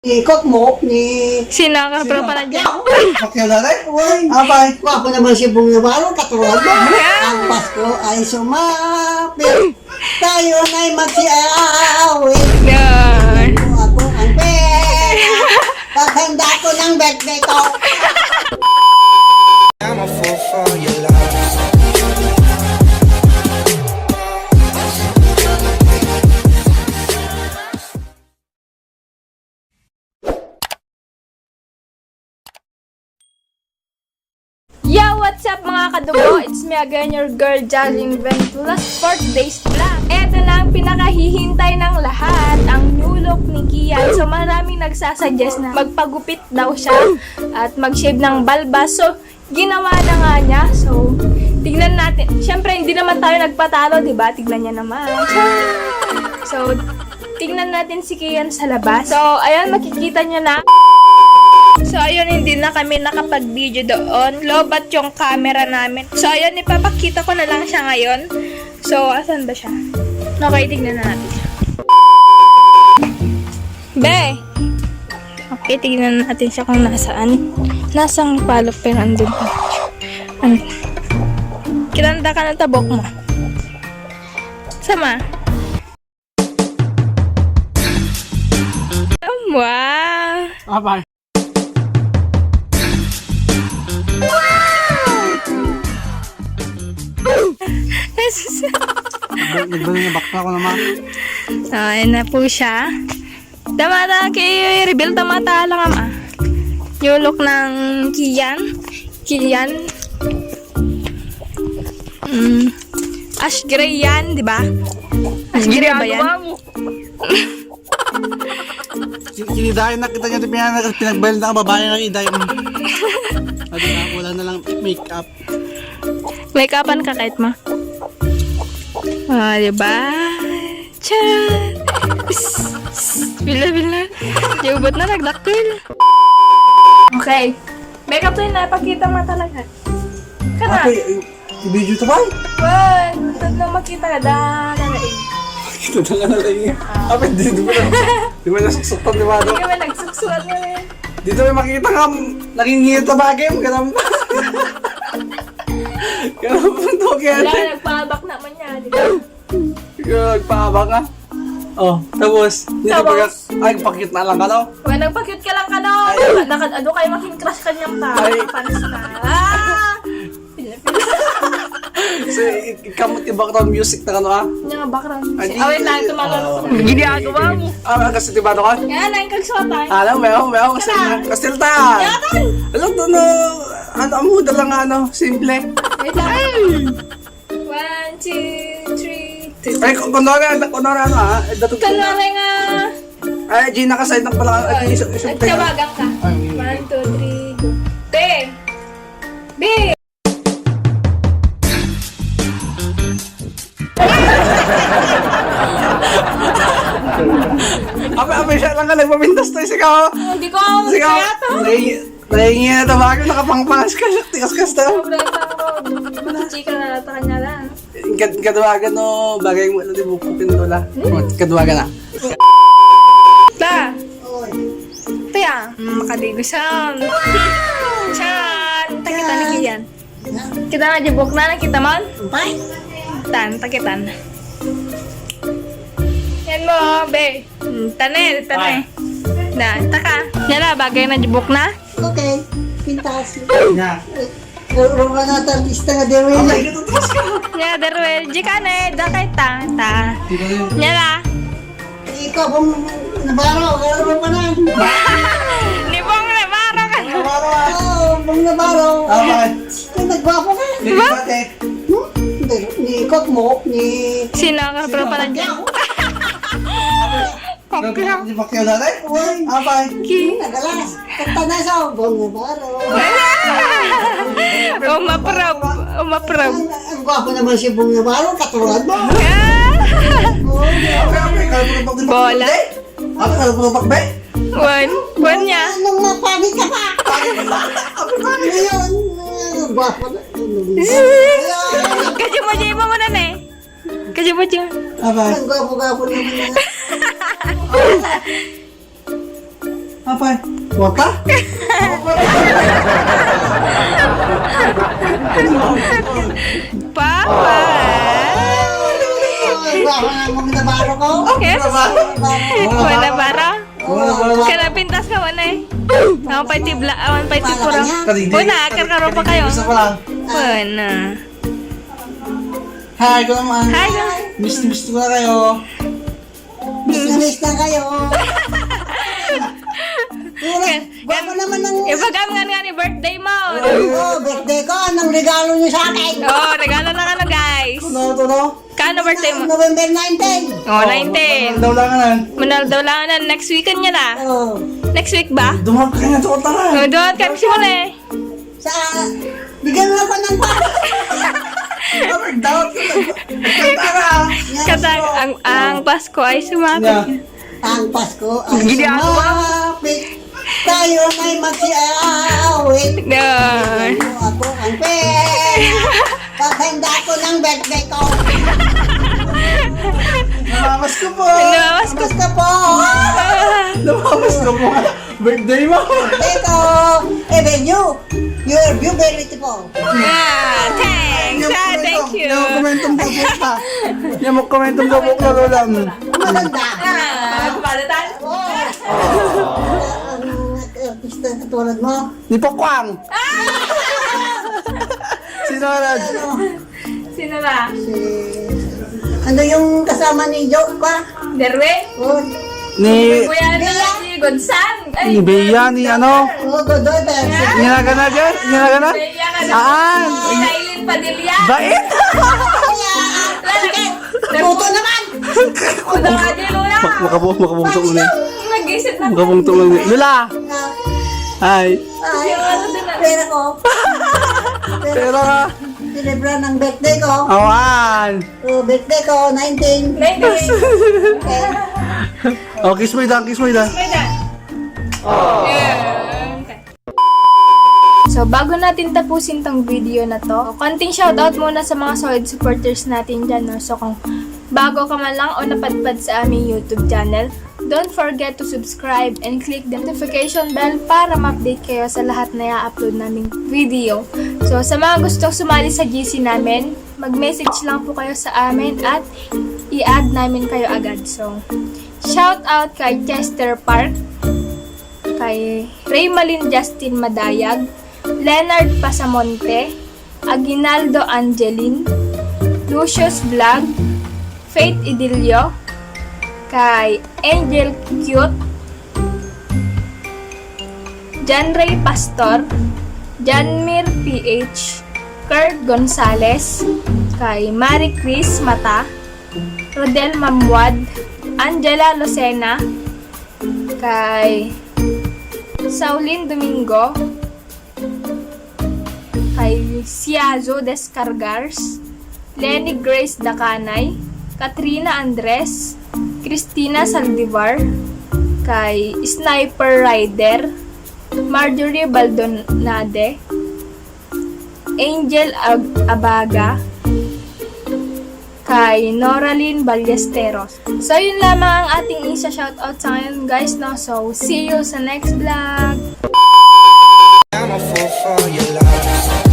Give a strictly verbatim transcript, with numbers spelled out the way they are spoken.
Ikot mo ni Sino ka, Sino? Tropa na dyan? Pacquiao. Pacquiao na rin? Uy. Abay. Gwapo naman si Bong Navarro, katulad mo. Yeah. Ang Pasko ay sumapit. Tayo na'y magsiawit. Yan. Ako ang pera. Paghanda ko ng birthday ko. I'm a fool for your love. Yo, what's up, mga kadugo? It's me again, your girl, Jazzing Ventulas, for today's vlog. Eto na ang pinakahihintay ng lahat, ang new look ni Kian. So, maraming nagsasuggest na magpagupit daw siya at mag-shave ng balbas. So, ginawa na nga niya. So, tignan natin. Siyempre, hindi naman tayo nagpatalo, di ba? Tignan niya naman. So, tignan natin si Kian sa labas. So, ayun, makikita niyo na. So, ayun, hindi na kami nakapag-video doon. Lobat yung camera namin. So, ayun, ipapakita ko na lang siya ngayon. So, asan ba siya? Okay, tignan na natin siya. Be! Okay, tignan natin siya kung nasaan. Nasang palok pero andun pa. Ano? Kinanta ka na tabok mo. Sama. Wow! Abay. Nagbalik na bakla ko naman. So, ayan na po siya. Tama na, kay reveal, tama ta lang, ama. Yung look ng Kian. Kian. Mm. Ash gray yan, di ba? Ash gray ba yan? Ginagawa mo. Ki-, kinidahin na kita niya, di pinag-, pinagbayad na ang babae na iday. Adi na, wala na lang make-up. Make-upan ka kahit ma. Ah, di ba? Chan! Psst, psst, bila, bila. Di ubot na, nagdakkel. Okay. Makeup tayo na, pakita mo talaga. Kana? Ate, i-, i-video to ba? Wan, tatlo makita ka, da, na, na, eh. Kita na nga na lang eh. Ah. Apa, di, di ba na, di ba nasuksuktan, di ba, no? Hindi ka ba nagsuksuktan mo eh? Dito may makita ka, naging ngita bagay mo, ganun ba? Ganun po to, kaya Wala, nagpabak naman niya, di ba? Ikaw, nagpaabang ka? Oh, tapos, dito Tapos? pag-, ay, pakit na lang ka, no? Well, nagpakit ka lang ka, no? Ay. Nakad-, ano kayo, maging crush ka niyang ta-, Ay. fans na. Ah! So, i-, ikaw mo ti background music na, ano, ah? Yung background Ay, music. di, Ah, wait lang, di, tumalon oh. ako. Ginagawa mo. Ah, kasi diba, ano ka? Yan, ang kagsuotan. Alam mo, alam mo, alam mo, kasi Tara. Kastilta. Yatan! Alam mo, no, ano, ang muda lang, ano, simple. Wait lang. One, two, three, two. Ay, kun-, kunwari, ano, kunwari, ano, ah, eh, datong Kunwari nga. Ay, Gina, ka-side ng pala, ay, Ay, isa, isa, at tayo. Tawagan ka. Ay, mm. One, two, three, go. Be! Be! Ape, ape, siya lang ka, nagpapintas to, sigaw. Hindi ko, Sigaw. kaya to. Hindi. Nahingi na tabagan, nakapangpangas ka, tikas-kas na. Sobra na ako. Masichika na ata kanya lang. Kad-, kaduagan, no, bagay mo, ano, di mo, putin, wala. Hmm? Kaduagan na. Ta! Oy. Te, ah, mm, makadigo siya. Chan! Takita ni Kian. Kita nga, di buhok na, nakita mo? Bye. Tan, takitan. Yan mo, be. Hmm, tane, tane. Ay. Na, taka. Yan na, bagay na, di buhok na. Okay, pintas. Nya. Uro ka na, artista nga, Derwin. Okay, ito, tapos ka. Nya, Derwin, di ka na, eh, dakay ta, ta. Nya na. Ikaw, Bong Navarro, uro ka na. Ni Bong Navarro ka na. Navarro, ah. Oo, Bong Navarro. Ah, bakit? Ay, nagwapo ka. Hindi, Ba? bakit? Hmm? Hindi, ni Kok mo, ni Sino ka, tropa na Pacquiao. Pacquiao. Di Pacquiao dati? Uy. Abay. Ki- Nagalas. Kanta na sa Bong Navarro. Umaprab. Umaprab. Ang, ang gwapo naman si Bong Navarro, katulad mo. Ah. Oo, di ba? Bola. Ano ka, lumabak, be? Buwan. Buwan niya. Nung mapangit ka pa. Pangit ka pa. Ngayon, eh, gwapo na. Kadyo mo, kadyo mo na, eh. Kadyo mo, kadyo. Abay. Ang gwapo-gwapo naman na. Apay, kwarta? Papa! Ang nabaro ko? Yes? Wala. Wala bara? Wala, wala. Kana pintas ka wala eh. Awan pa ti bla, awan pa ti pura. Kadidi. Wala, karkaro pa kayo. Gusto ko lang. Wala. Hi, Goma. Hi, Goma. Miss, miss ko na kayo. Miss, miss na kayo. Pura, baka naman ng... Ibagam nga nga ni birthday mo. Oh, birthday ko. Anong regalo niyo sa akin? Oh, regalo na ano, guys. Ano to, no? Kano birthday mo? November nineteen. Oh, nineteen. Daw lang na. Manal daw lang na next weekend niya na. Oh. Next week ba? Dumak ka nga to, tara. Oh, doon kami simula eh. Sa, bigyan mo ako ng pa. Doubt. Tara. Katang ang, ang Pasko ay sumapit. Yeah. Ang Pasko ay sumapit. Tayo na'y magsiawit. No. Bigyan mo ako ang pera. Paghanda ko ng birthday ko. Namamas ko po. Namamas ko. Namamas ka po. Namamas ko po. Birthday mo. Birthday ko. Even you. You're beautiful. Ah, thanks. Ah, thank you. Yung komentong babok ka. Yung komentong babok na, Lola. Maganda. Ah, palitan? Oh. Ang artista na tulad mo. Ni Pokwang. Sino na? Sino ba? Si, ano yung kasama ni Jo pa? Derwin? Oh, Ni Kuya na si Gonzang. Ay, Ni Bea, ni ano? Oh, Godoy, pero si Inagana dyan? Inagana? Bea ka na. Saan? Si Aileen Padilla. Bait! Bakit? Puto naman! Puto ka, di, Lola. Makabuo, makabuo sa una. Nag-isip na. Makabuo sa una. Lola! Hi! Ay, ano din na? Pera ko. Pero nga, Celebra ng birthday ko. Awan! Oh, birthday ko, nineteen. Nineteen. Oh, kiss mo, Ida. Kiss mo, Ida. May dad. Yeah. Okay. So, bago natin tapusin tong video na to, konting shoutout muna sa mga solid supporters natin dyan, no? So, kung bago ka man lang o napadpad sa aming YouTube channel, don't forget to subscribe and click the notification bell para ma-update kayo sa lahat na i-upload naming video. So, sa mga gustong sumali sa G C namin, mag-message lang po kayo sa amin at i-add namin kayo agad. So, shout out kay Chester Park, kay Raymalin Justin Madayag, Leonard Pasamonte, Aguinaldo Angelin, Lucius Vlog, Faith Idilio, kay Angel Cute, John Ray Pastor, Janmir P H, Kurt Gonzales, kay Marie Chris Mata, Rodel Mamwad, Angela Lucena, kay Saulin Domingo, kay Siazo Descargars, Lenny Grace Dacanay, Katrina Andres, Christina Saldivar, kay Sniper Rider, Marjorie Baldonade, Angel Ag- Abaga, kay Noralyn Ballesteros. So, yun lamang ang ating isa shoutout sa ngayon, guys, no? So, see you sa next vlog! I'm a fool for your love.